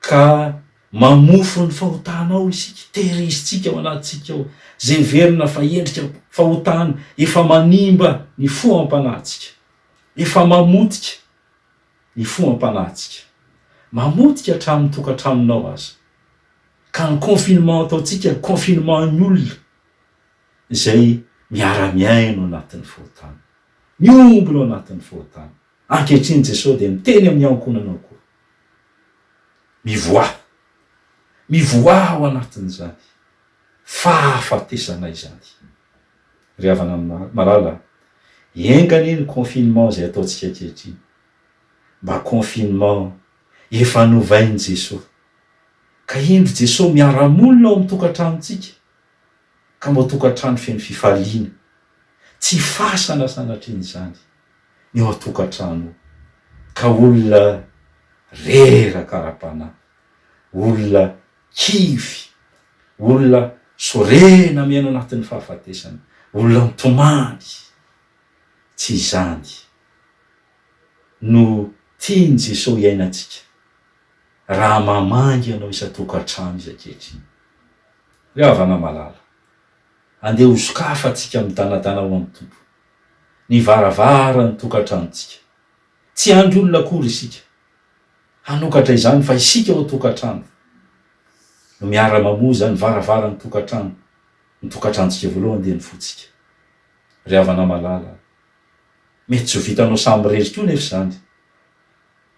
Ka mamofo ny fahotana ao isika, tehirizintsika ao anatintsika ao, izay heverina fa endrika fahotana efa manimba ny fo amam-panahintsika, efa mamotika ny fo amam-panahintsika, mamotika hatramin'ny tokantranonao aza. Ka ny confinement ataontsika, confinement ny olona izay miara-miaina ao anatin'ny fahotana, miombona ao anatin'ny fahotana. Ankehitriny Jesoa dia miteny amin'ny ankohonanao koa. Mivoaha. Mivoaha ao anatin'izany fahafatesana izany. Ry havana malala, enga anie ny confinement izay ataontsika ankehitriny mba confinement efa novain'i Jesoa. Ka indro Jesoa miara-monina ao amin'ny tokantranontsika, ka mba ho tokantrano feno fifaliana, tsy fasana sanatrian'izany. ny ao an-tokantrano ka olona reraka ara-panahy, olona kivy, olona sorena miaina anatin'ny fahafatesana, olona mitomany. Tsy izany no tian'i Jesoa hiainantsika raha mamangy anao isan-tokantrano Izy ankehitriny. Ry havana malala, andeha hosokafantsika midanadana ho an'ny Tompo. ny varavaran'ny tokantranontsika. Tsy andry olona akory isika. hanokatra izany fa isika ao an-tokantrano no miara-mamoha izany varavaran'ny tokantrano, ny tokantranontsika voalohany dia ny fontsika. Ry havana malala, mety tsy ho vitanao samirery koa nefa izany,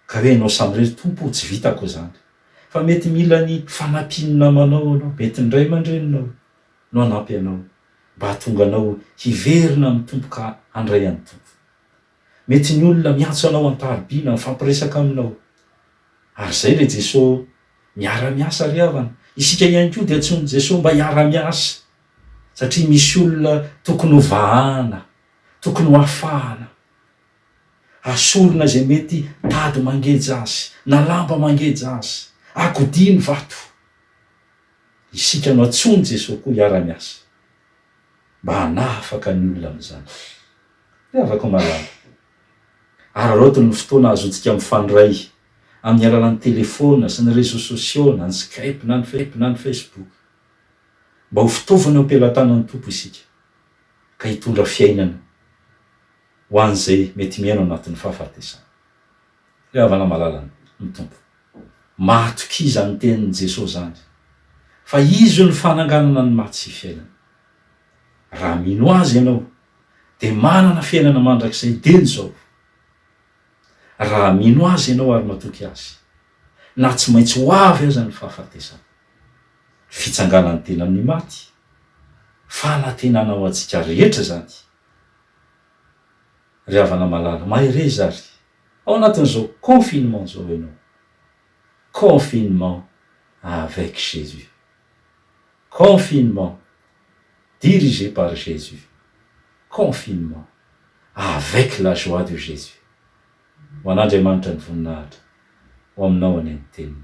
ka hoe ianao samirery, Tompo o, tsy vitako izany. Fa mety mila ny fanampian'ny namanao ianao, mety ny ray aman-dreninao no hanampy anao mba hahatonga anao hiverina amin'ny Tompo ka handray an'ny Tompo. Mety ny olona miantso anao an-tarobia na mifampiresaka aminao. Ary izay ilay Jeso miara-miasa ry havana. Isika ihany koa dia antsoin'i Jeso mba hiara-miasa. Satria misy olona tokony ho vahana, tokony ho afahana. Asorina izay mety tady mangeja azy, na lamba mangeja azy. Akodia ny vato. Isika no antsoin'i Jeso koa hiara-miasa. Mba hanafaka ny olona amin'izany. Ry havako malala, araraoty ny fotoana ahazoantsika mifandray amin'ny alalan'ny telefaona sy ny réseaux sociaux na ny Skype na ny na ny Facebook. Mba ho fitaovana eo am-pelatanan'ny Tompo isika ka hitondra fiainana ho an'izay mety miaina ao anatin'ny fahafatesana. Ry havana malala ny Tompo, mahatokia izany tenin'i Jesoa izany fa Izy no fananganana ny maty sy fiainana. Raha mino Azy ianao dia manana fiainana mandrakizay dieny izao. Raha mino Azy ianao ary matoky Azy, na tsy maintsy ho avy aza ny fahafatesana, ny fitsanganan'ny tena amin'ny maty, fanantenana ho antsika rehetra izany. Ry havana malala, mahereza ary ao anatin'izao confinement izao ianao. Confinement avec Jésus. Confinement dirigé par Jésus. Confinement avec la joie de Jésus. Ho an'Andriamanitra ny voninahitra, ho aminao anie ny teniny.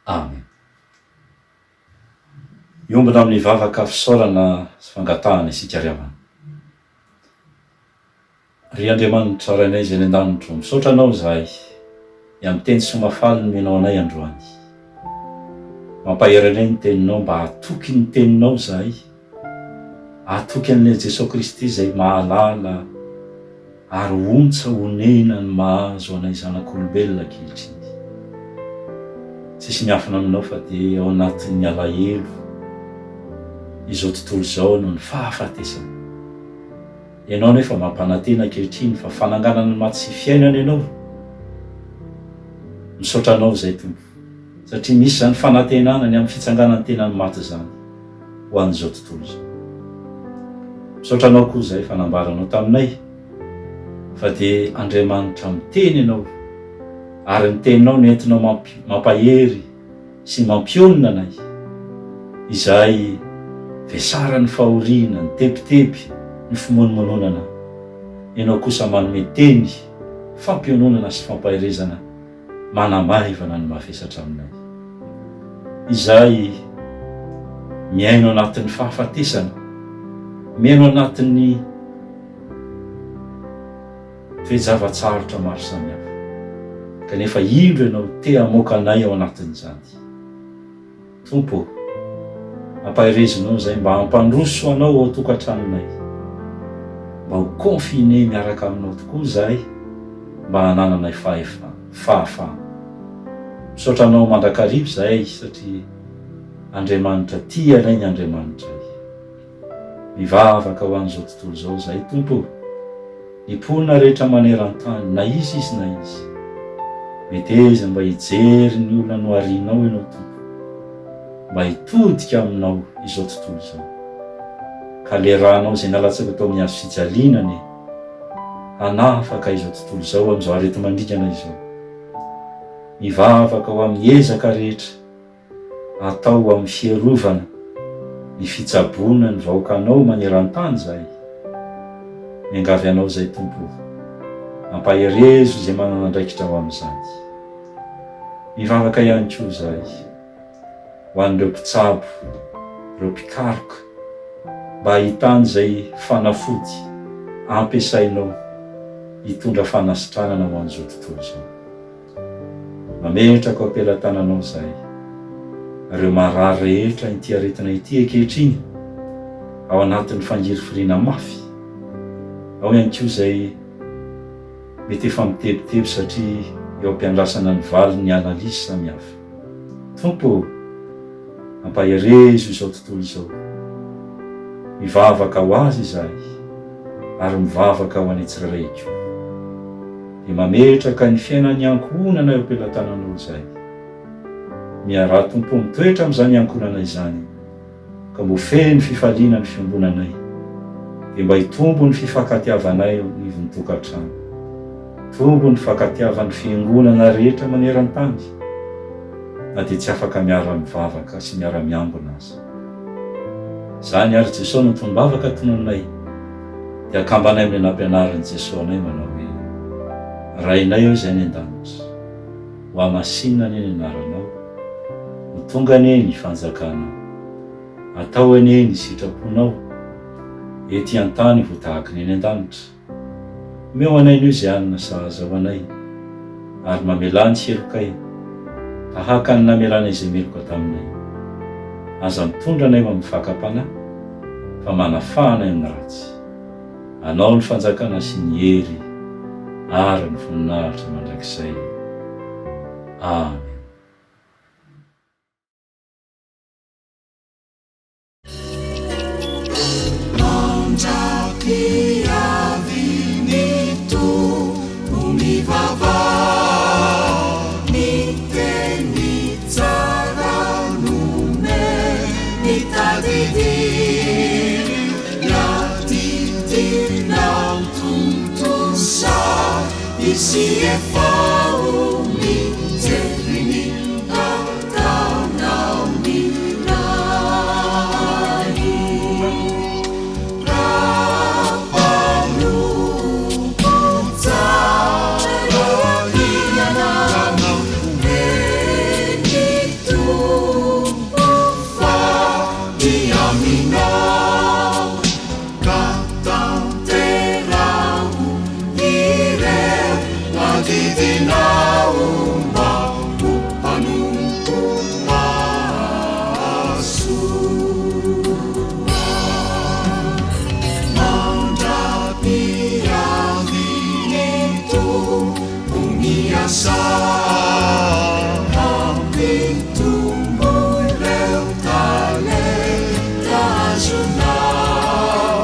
Amen. Hiombona amin'ny vavaka fisaorana sy fangatahana isika ry havana. Ry Andriamanitra Rainay izay any an-danitra ô, misaotra Anao izahay ny amin'ny teny soa mahafaly nomenao anay androany. Mampahery anay ny Teninao mba hatoky ny Teninao izahay, hatoky an'ilay Jesoa Kristy izay mahalala ary ontsa onena ny mahazo anay zanak'olombelona ankehitriny. Tsisy miafina aminao fa dia ao anatin'ny alahelo izao tontolo izao noho ny fahafatesana. Ianao anefa mampanantena ankehitriny fa fananganana ny maty sy fiainana Ianao. Misaotra Anao izay Tompo, satria misy izany fanantenana ny amin'ny fitsanganan'ny tenan'ny maty izany ho an'izao tontolo izao. Misaotra Anao koa izay fa nambaranao taminay fa dia Andriamanitra miteny Ianao ary ny teninao no entinao mampahery sy mampionona anay, izay vesaran'ny fahoriana, ny tebiteby, ny fimonomononana, Ianao kosa manome teny fampiononana sy fampaherezana manamaivana ny mavesatra aminay. Izay miaina ao anatin'ny fahafatesana, miaina ao anatin'ny. Toe-java-tsarotra maro samihafa. Kanefa indro Ianao te hamoaka anay ao anatin'izany. Tompo ô, ampaherezinao izay mba hampandroso Anao ao an-tokantranonay. Mba ho confiné miaraka Aminao tokoa izahay mba hanananay fahefana, fahafahana. Misaotra Anao mandrakariva izahay satria Andriamanitra tia anay ny Andriamanitray. Mivavaka ho an'izao tontolo izao izahay Tompo o! Ny mponina rehetra maneran-tany, na iza izy na iza. Meteza mba hijery ny olona noharianao Ianao Tompo, mba hitodika Aminao izao tontolo izao. Ka le rànao izay nalatsaka tao amin'ny hazo fijaliana anie hanafaka izao tontolo izao amin'izao areti-mandringana izao. Mivavaka ho amin'ny ezaka rehetra atao amin'ny fiarovana ny fitsaboana ny vahoakanao maneran-tany izahay. Miangavy Anao izay Tompo o. Ampaherezo izay manana andraikitra ho amin'izany. Mivavaka ihany koa izahay ho an'ireo mpitsabo, ireo mpikaroka, mba hahitany izay fanafody ampiasainao hitondra fanasitranana ho an'izao tontolo izao. Mametraka ao am-pelatananao izahay, ireo marary rehetra inty aretina ity ankehitriny, ao anatin'ny fangirifiriana mafy, ao ihany koa izay mety efa mitebiteby satria Eo am-piandrasana ny valin'ny analyse samihafa. Tompo ô! Ampaherezo izao tontolo izao. Mivavaka ho azy izahay ary mivavaka ho anay tsirairay koa. Dia mametraka ny fiainan'ny ankohonana eo am-pelatananao izahay. Miaraha Tompo mitoetra amin'izany ankohonana izany. Ka mbo feno fifaliana ny fiombonanay, dia mba hitombo ny fifankatiavanay eo anivon'ny tokantrano. Hitombo ny fankatiavan'ny fiangonana rehetra maneran-tany, na dia tsy afaka miara-mivavaka sy miara-miangona aza. Izany ary Jesoa no tonom-bavaka tononinay, dia akambanay amin'ilay nampianarin'i Jesoa anay manao hoe, Rainay ô izay any an-danitra, ho hamasinina anie ny anaranao, Ho tonga anie ny fanjakanao. Atao anie ny sitraponao, ety an-tany ho tahaky ny any an-danitra. Omeo anay anio izay hanina sahaza ho anay, ary mamelà ny helokay, tahaka ny namelanay izay meloka taminay. Aza mitondra anay ho amin'ny fakam-panahy, fa manafaha anay amin'ny ratsy. Anao ny fanjakana sy ny hery ary ny voninahitra mandrakizay. Amen. Mandra-piavin'ny Tompo mivavaha, ny teny tsara nomeny tadidio, ny adidinao tontosa Izy efa ho mijery ny ataonao ny Ray. Raha mpanompo tsara ianao, eny Tompo fa miaminao. Ka tanteraho ireo adidinao mba ho mpanompo mahasoa. Mandra-piavin'ny Tompo miasa hampitombo ireo talenta azonao.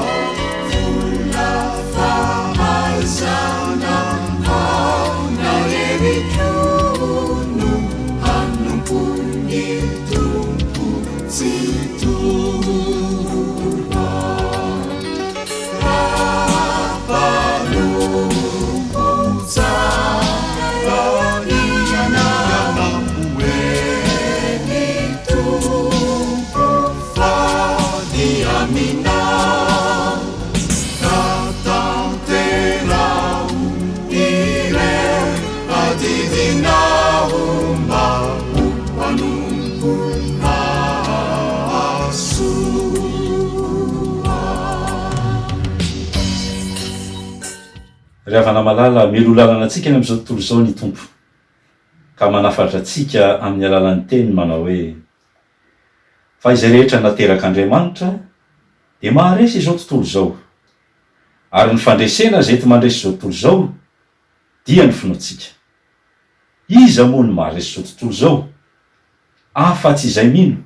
Vola fahaizana aona hery koa no hanompo ny Tompo Tsitoha. Raha mpanompo tsara ianao, eny Tompo fa dia aminao ka tanteraho ireo adidinao mba ho mpanompo mahasoa. Ry havana malala, mialoha lalana antsika any amin'izao tontolo izao ny Tompo, ka manafatra antsika amin'ny alalan'ny Teniny manao hoe, Fa izay rehetra naterak'Andriamanitra dia maharesy izao tontolo izao, ary ny fandresena izay enti-mandresy izao tontolo izao dia ny finoantsika. Iza moa no maharesy izao tontolo izao afa-tsy izay mino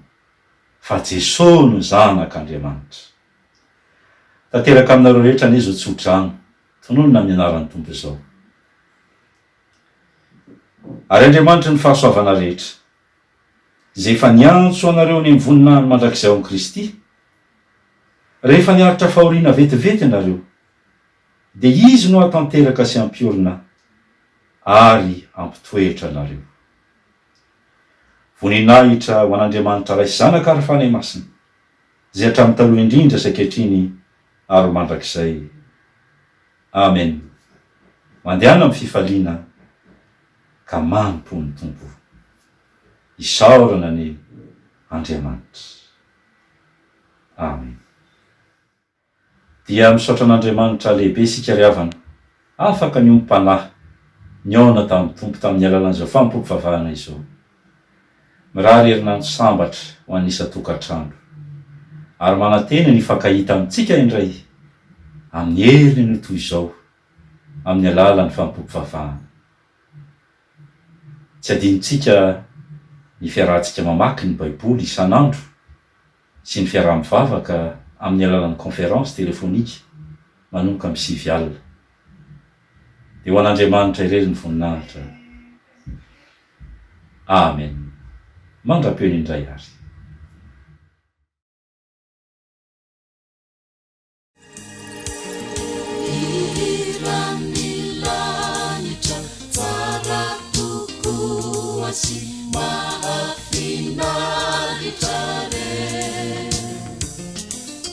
fa Jesoa no Zanak'Andriamanitra? Tanteraka aminareo rehetra anie izao tsodrano tononina amin'ny anaran'ny Tompo izao. Ary Andriamanitry ny fahasoavana rehetra, izay efa niantso anareo any amin'ny voninahiny mandrakizay ao amin'i Kristy, rehefa niaritra fahoriana vetivety ianareo, dia Izy no hahatanteraka sy hampiorina ary hampitoetra anareo. Voninahitra ho an'Andriamanitra Ray sy Zanaka ary Fanahy Masina, izay hatramin'ny taloha indrindra sy ankehitriny ary ho mandrakizay. Amen. Mandehana amin'ny fifaliana ka manompo ny Tompo. Isaorana anie Andriamanitra. Amen. Dia misaotra an'Andriamanitra lehibe isika ry havana, afaka niombom-panahy, nihaona tamin'ny Tompo tamin'ny alalan'izao fanompoam-pivavahana izao. Mirary herinandro sambatra ho an'ny isan-tokantrano. Ary manantena ny hifankahita amintsika indray amin'ny heriny anio toy izao, amin'ny alalan'ny fanompoam-pivavahana. Tsy adinontsika ny fiarahantsika mamaky ny Baiboly isan'andro sy ny fiaraha-mivavaka amin'ny alalan'ny conférence téléphonique manomboka amin'ny 9 alina. Dia ho an'Andriamanitra irery ny voninahitra. Amen. Mandra-peo indray ary. Hiran'ny lanitra tsara tokoa sy mahafinaritra re.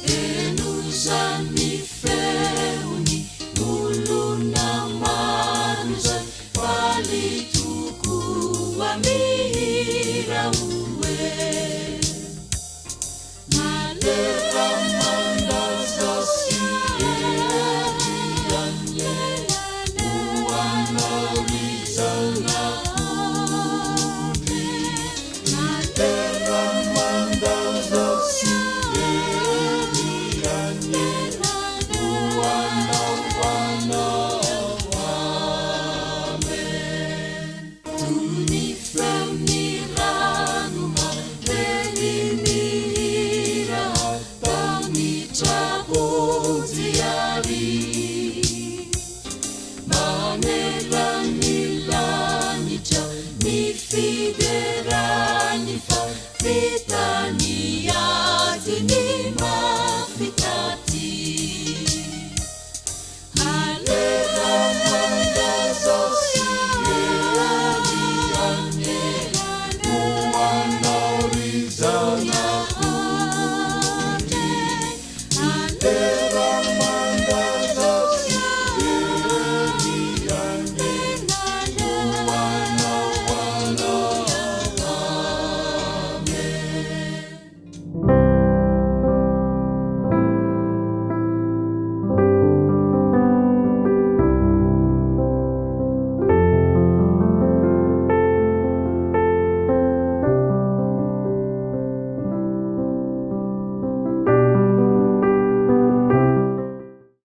Heno izany feon'ny olona maro izay faly tokoa mihira hoe.